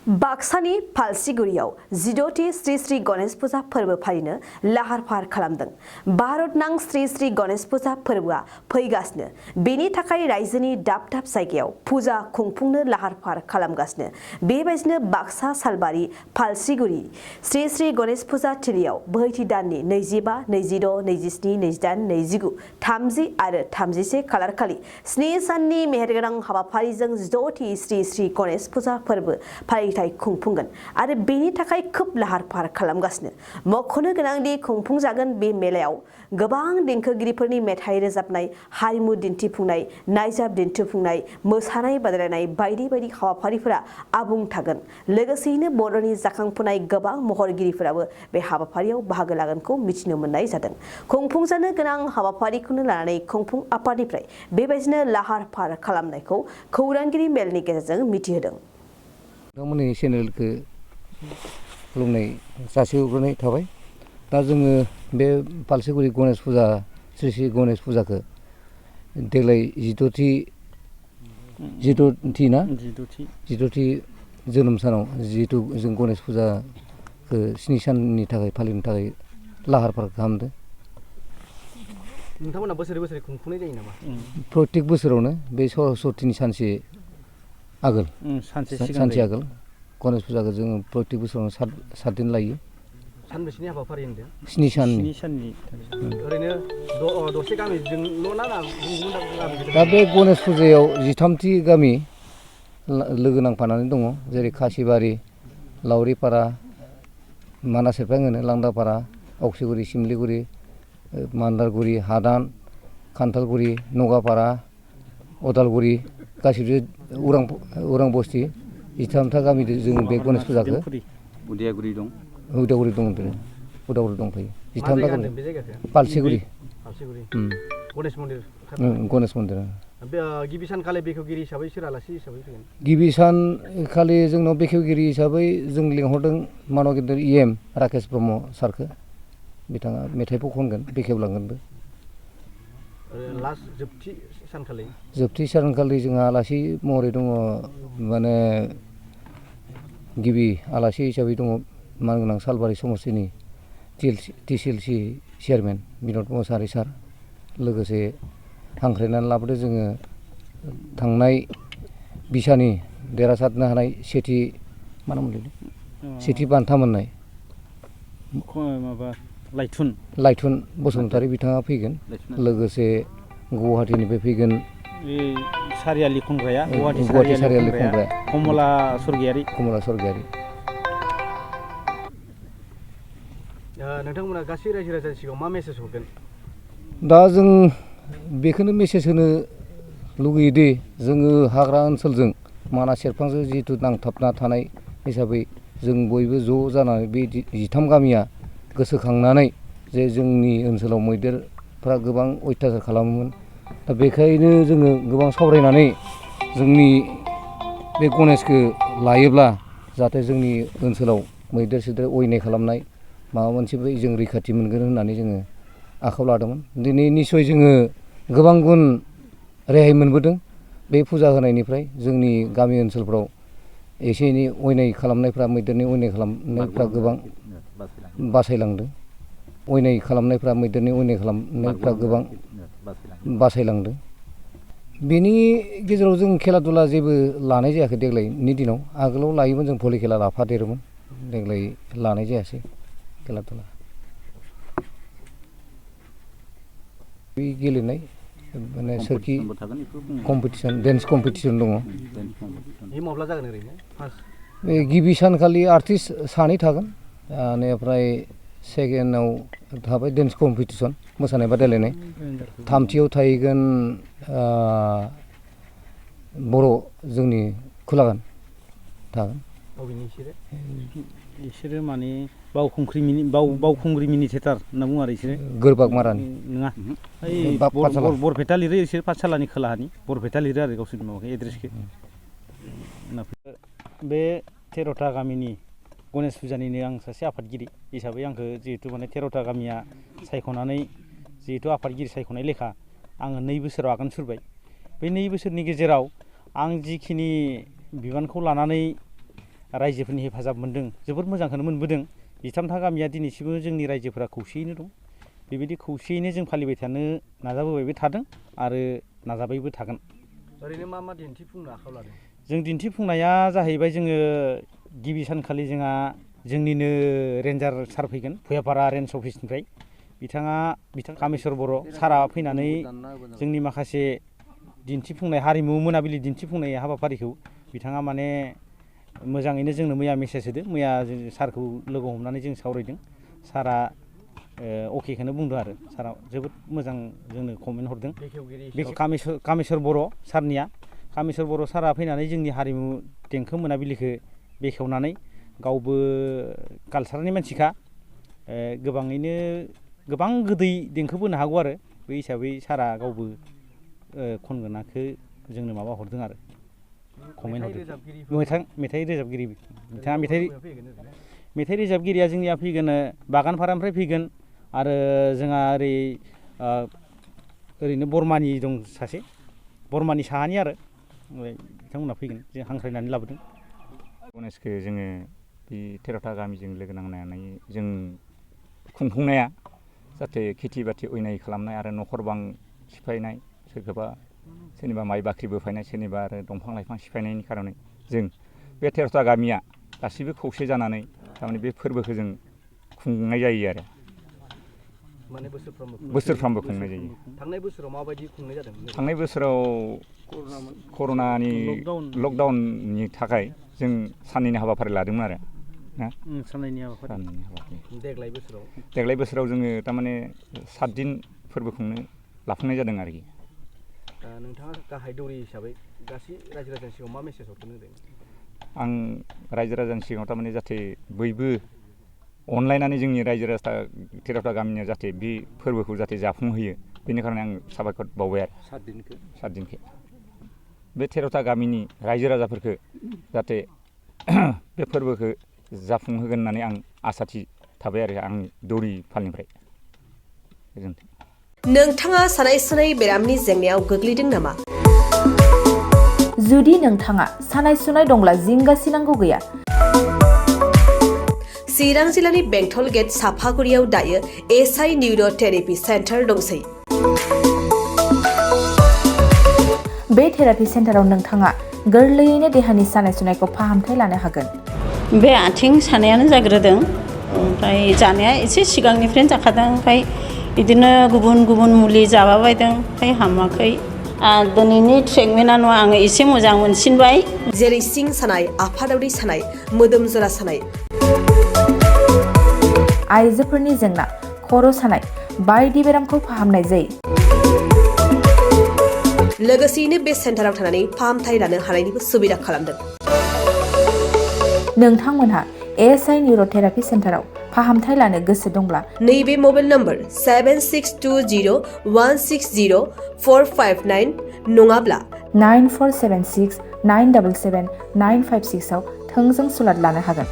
बाक्सानि फालसिगुरियाव 16थि श्री श्री गणेश फुजा फोरबो फालिनो लाहार फाहार खालामदों। भारत नां श्री श्री गणेश फुजा फोरबोआ फैगासिनो, बेनि थाखाय रायजोनि दाब दाब जायगायाव फुजा खुंफुंनो लाहार फाहार खालामगासिनो। बेबायदिनो बाक्सा सालबारि फालसिगुरि श्री श्री गणेश फुजा थिलियाव बोहैथि दाननि 25, 26, 27, 28, 29, 30 आरो 31 खालार खालि 7 साननि मेहेरगोनां हाबाफारिजों 16थि श्री श्री गणेश फुजा फोरबो फालिथाय खुंफुंगोन आरो बेनि थाखाय खोब लाहार फाहार खालामगासिनो। मख'नो गोनांदि खुंफुंजागोन बे मेलायाव गोबां देंखोगिरिफोरनि मेथाइ रोजाबनाय, हारिमु दिन्थिफुंनाय, नायजाब दिन्थिफुंनाय, मोसानाय बादायलायनाय बायदि बायदि हाबाफारिफोरा आबुं थागोन। लोगोसेयैनो बर'नि जाखांफुनाय गोबां महरगिरिफोराबो बे हाबाफारियाव बाहागो लागोनखौ मिथिनो मोननाय जादों। खुंफुंजानो गोनां हाबाफारिखौनो लानानै खुंफुं आफादनिफ्राय बेबायदिनो लाहार फाहार खालामनायखौ खौरांगिरि मेलनि गेजेरजों मिथिहोदों। नोंथांमोननि चेनेलखौ खुलुमनाय जासिहरग्रोनाय थाबाय। दा जोङो बे फालसिगुरि गणेश फुजा श्री श्री गणेश फुजाखौ देग्लाय 16थि जोनोम सानाव जिहेतु जों गणेश फुजाखौ 7 साननि थाखाय फालिनो थाखाय लाहार फाहार खालामदों। नोंथांमोना बोसोरै बोसोरै खुंफुंनाय जायो नामा? प्रत्येक बोसोरावनो बे सरस्वतीनि सानसे आगोल सानसे आगोल गणेश फुजाखौ जोङो प्रत्येक बोसोरावनो 7 दिन लायो। सानबेसेनि हाबाफारि होनदों? 7 साननि। ओरैनो दसे गामिजोंल' ना गुबुन गामि? दा बे गणेश फुजायाव 13थि गामि लोगो नांफानानै दङ, जेरै खासिबारि, लावरिपारा, मानास सेरफां होनो लांदापारा, अक्सिगुरि, सिमलिगुरि, मान्दारगुरि, हादान, खान्थालगुरि, नगापारा, अदालगुरि गासिबो उरां बस्ति 13था गामि जों बे गणेश फुजाखौ उदालगुरि दंफायो। 13था गामि फालसिगुरि गणेश मन्दिर। गिबि सानखालि बेखेवगिरि हिसाबै सोर आलासि हिसाबै फैगोन? गिबि सानखालि जोंनाव बेखेवगिरि हिसाबै जों लिंहरदों मानगिरि EM राकेश ब्रह्म सारखौ। बिथाङा मेथाइबो खनगोन, बेखेवलांगोनबो। जोबथि सानखालि जोंहा आलासि महरै दङ, माने गिबि आलासि हिसाबै दङ मानगोनां सालबारि समस्तिनि TCLC चेयारमेन बिनद मोसाहारि सार। लोगोसे हांख्रायनानै लाबोदो जोङो थांनाय बिसानि देरहासारनो हानाय सेथि बान्था मोननाय लाइथुन बसुमतारी बिथाङा फैगोन। लोगोसे गुवाहाटीनिफ्राय फैगोन सारियालि खनग्राया, गुवाहाटी सारियालि खनग्राया कमला सरगियारि। नोंथांमोना गासै रायजो राजानि सिगाङाव मा मेसेज हरगोन? दा जों बेखौनो मेसेज होनो लुगैयोदि जोङो हाग्रा ओनसोलजों मानास सेरफांजों जिहेतु नांथाबना थानाय हिसाबै जों बयबो ज' जानानै बे 13 गामिया गोसोखांनानै जे जोंनि ओनसोलाव मैदेरफ्रा गोबां अयथासार खालामोमोन। दा बेखायनो जोङो गोबां सावरायनानै जोंनि बे गणेशखौ लायोब्ला जाहाथे जोंनि ओनसोलाव मैदेर अयनाय खालामनाय माबा मोनसे जों रैखाथि मोनगोन होननानै जोङो आखायाव लादोंमोन। दिनै निस्सय जोङो गोबां गुन रेहाय मोनबोदों बे फुजा होनायनिफ्राय। जोंनि गामि ओनसोलफ्राव एसे एनै अयनाय खालामनायफ्रा, मैदेरनि अयनाय खालामनायफ्रा गोबां बासायलांदों। बेनि गेजेराव जों खेला दुला जेबो लानाय जायाखै देग्लायनि दिनाव। आगोलाव लायोमोन, जों भलि खेला लाफादेरोमोन। देग्लाय लानाय जायासै खेला दुला। बे गेलेनाय माने सोरखि कम्पिटिसन, डेन्स कम्पिटिसन दङ। बे गिबि सानखालि आर्टिस्ट 2 थागोन, बेनिफ्राय सेकेन्डआव थाबाय डेन्स कम्पिटिसन, मोसानाय बादायलायनाय। थामथियाव थाहैगोन बर' जोंनि खुलागान थागोन। बिसोरो माने बावखुंग्रि मिनि थियेटार होनना बुङो आरो बिसोरो। गोरबागमारानि नङा, बरपेटा लिरो बिसोर। पाठशालानि खोलाहानि बरपेटा लिरो आरो गावसोरनि माबाखौ एड्रेसखौ। बे 13था गामिनि गणेश फुजानिनो आं सासे आफादगिरि हिसाबै आंखौ जिहेतु माने 13था गामिया सायख'नानै जिहेतु आफादगिरि सायख'नाय लेखा आङो 2 बोसोराव आगान सुरबाय। बे 2 बोसोरनि गेजेराव आं जिखिनि बिबानखौ लानानै रायजोफोरनि हेफाजाब मोन्दों जोबोद मोजांखौनो मोनबोदों। 13था गामिया दिनैसिमबो जोंनि रायजोफोरा खौसेयैनो दं। बेबायदि खौसेयैनो जों फालिबाय थानो नाजाबोबायबो थादों आरो नाजाबायबो थागोन। ओरैनो मा मा दिन्थिफुंनो आखायाव लादों? जों दिन्थिफुंनाया जाहैबाय जोङो गिबि सानखालि जोंहा जोंनिनो रेन्जार सार फैगोन भुयापारा रेन्ज अफिसनिफ्राय बिथां कामेस्वर बर' सारा फैनानै जोंनि माखासे दिन्थिफुंनाय हारिमु मोनाबिलि दिन्थिफुंनाय हाबाफारिखौ बिथाङा माने मोजाङैनो जोंनो मैया मेसेज होदो। मैया सारखौ लोगो हमनानै जों सावरायदों। सारा अकेखौनो बुंदों आरो सारा जोबोद मोजां जोंनो कमेन्ट हरदों। कामेस्वर बर' सारनिया कामेस्वर बर' सारा फैनानै जोंनि हारिमु देंखो मोनाबिलिखौ बेखेवनानै गावबो कालसारनि मानसिखा गोबाङैनो गोबां गोदै देंखो बोनो हागौ आरो बे हिसाबै सारा गावबो खनगोनाखौ जोंनो माबा हरदों आरो कमेन्ट हरदों। मेथाइ रोजाबगिरि बिथाङा मेथाइ रोजाबगिरिया जोंनिया फैगोन बागानपारानिफ्राय फैगोन आरो जोंहा ओरैनो बरमानि दं सासे बरमानि साहानि आरो बिथांमोना फैगोन जों हांख्रायनानै लाबोदों। गणेशखौ जोङो बे 13था गामिजों लोगो नांनानै जों खुंफुंनाया जाहाथे खेथि बाथि अयनाय खालामनाय आरो न'खर बां सिफायनाय सोरनिबा माइ बाख्रि बोफायनाय सोरनिबा आरो दंफां लाइफां सिफायनायनि खारनै जों बे 13था गामिया गासिबो खौसे जानानै थारमाने बे फोरबोखौ जों खुंनाय जायो आरो माने बोसोरफ्रामबो खुंनाय जायो। थांनाय बोसोराव माबायदि खुंनाय जादों? थांनाय बोसोराव कर'नानि लकडाउननि थाखाय जों साननैनि हाबाफारि लादोंमोन आरो साननैनि हाबाफारि। देग्लाय बोसोराव जोङो थारमाने 7 दिन फोरबो खुंनो लाफुंनाय जादों आरोखि। नोंथाङा गाहाय दौरि हिसाबै गासै रायजो राजानि सिगाङाव मा मेसेज हरनो होदों? आं रायजो राजानि सिगाङाव थारमाने जाहाथे बयबो अनलायनानै जोंनि रायजो राजा 13था गामिया जाहाथे बे फोरबोखौ जाहाथे जाफुंहोयो बेनि खारनै आं साबायखर बावबाय आरो 7 दिनखौ बे 13था गामिनि रायजो राजाफोरखौ जाहाथे बे फोरबोखौ जाफुंहोगोन होननानै आं आसा थाबाय आरो आंनि दौरि फालनिफ्राय। गोजोन्थों। नोंथाङा सानाय सुनाय बेरामनि जेंनायाव गोग्लैदों नामा? जुदि नोंथाङा सानाय सुनाय दंब्ला जिंगासिनांगौ गैया। चिरां जिल्लानि बेंटल गेट साफागुरियाव दायो एसआइ निउर' थेरापि सेन्टार दंसै। बे थेरापि सेन्टाराव नोंथाङा गोरलैयैनो देहानि सानाय सुनायखौ फाहामथाय लानो हागोन। बे आथिं सानायानो जाग्रोदों ओमफ्राय जानाया एसे सिगांनिफ्रायनो जाखादों ओमफ्राय बिदिनो गुबुन गुबुन मुलि जाबाबायदों ओमफ्राय हामाखै। दिनैनि ट्रिटमेन्टआ नङा आङो एसे मोजां मोनसिनबाय। जेरै सिं सानाय, आफादावरि सानाय, मोदोम जरा सानाय, आइजोफोरनि जेंना, खर' सानाय बायदि बेरामखौ फाहामनाय जायो। लोगोसेयैनो बे सेन्टाराव थानानै फाहामथाय लानो हानायनिबो सुबिदा खालामदों। नोंथांमोनहा एसआइ निउर' थेरापि सेन्टाराव फाहामथाय लानो गोसो दंब्ला नैबे मबाइल नम्बर 7620160459 नङाब्ला 9476977956 आव थोंजों सुलाद लानो हागोन।